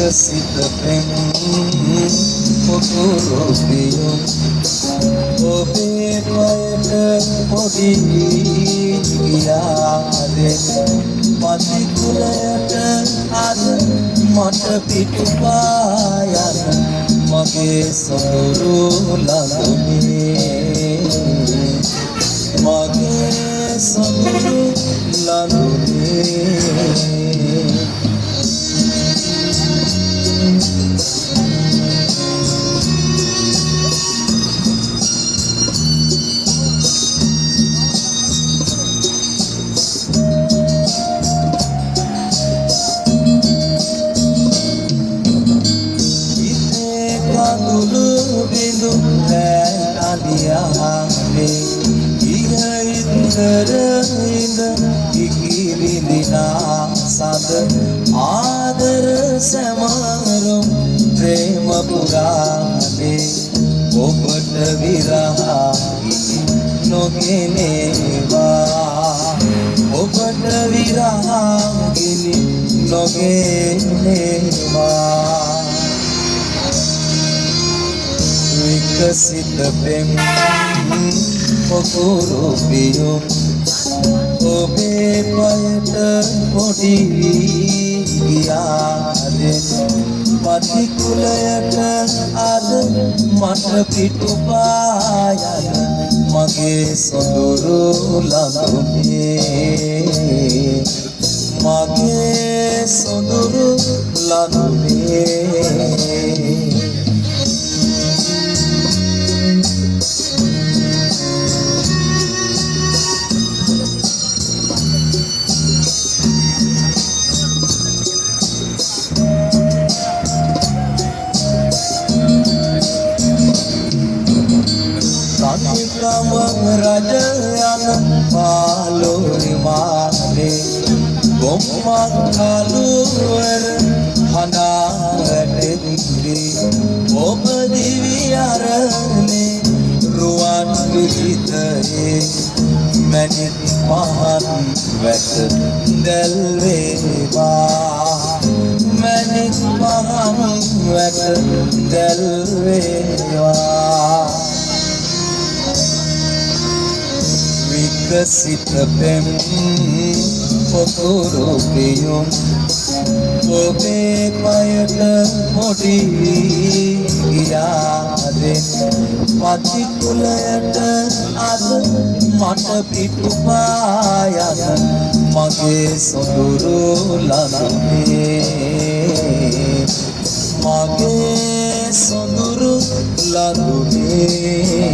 විකසිත පෙම් පොකුරු පියුම් ඔබේ පයට පොඩි ගියාදෙන් පතිකුලයට අද මට පිටුපා යන මගේ සොඳුරු ළඳුනේ, මගේ සොඳුරු ළඳුනේ. හිතේ කඳුළු බිඳු නෑ අලියානේ, ඉහයිතර ඉඳ ඉකි විඳිනා සඳ ආදර සැමරුම් ප්‍රේම පුරාණේ ඔබට විරහගිනි නොගෙනේවා, ඔබට විරහගිනි නොගෙනේවා. විකසිත පෙම් පොකුරු පියුම් ඔබේ පයට පොඩි ගියාදෙන් පතිකුලයට අද මට පිටුපා යන මගේ සොඳුරු ළඳුනේ, මගේ සොඳුරු ළඳුනේ. තනිකම රජ යන පාලොරි මානේ ගොම්මන් කළුවර හඬා වැටෙද්දී ඔබ දිවි අරනේ රුවන් විජිතයේ මැණික් පහන් වැට දැල්වේවා, මැණික් පහන් වැට දැල්වේවා. විකසිත පෙම් පොකුරු පියුම් ඔබේ පයට පොඩි ගියාදෙන් පතිකුලයට අද මට පිටුපා යන මගේ සොඳුරු ළඳුනේ, මගේ සොඳුරු ළඳුනේ.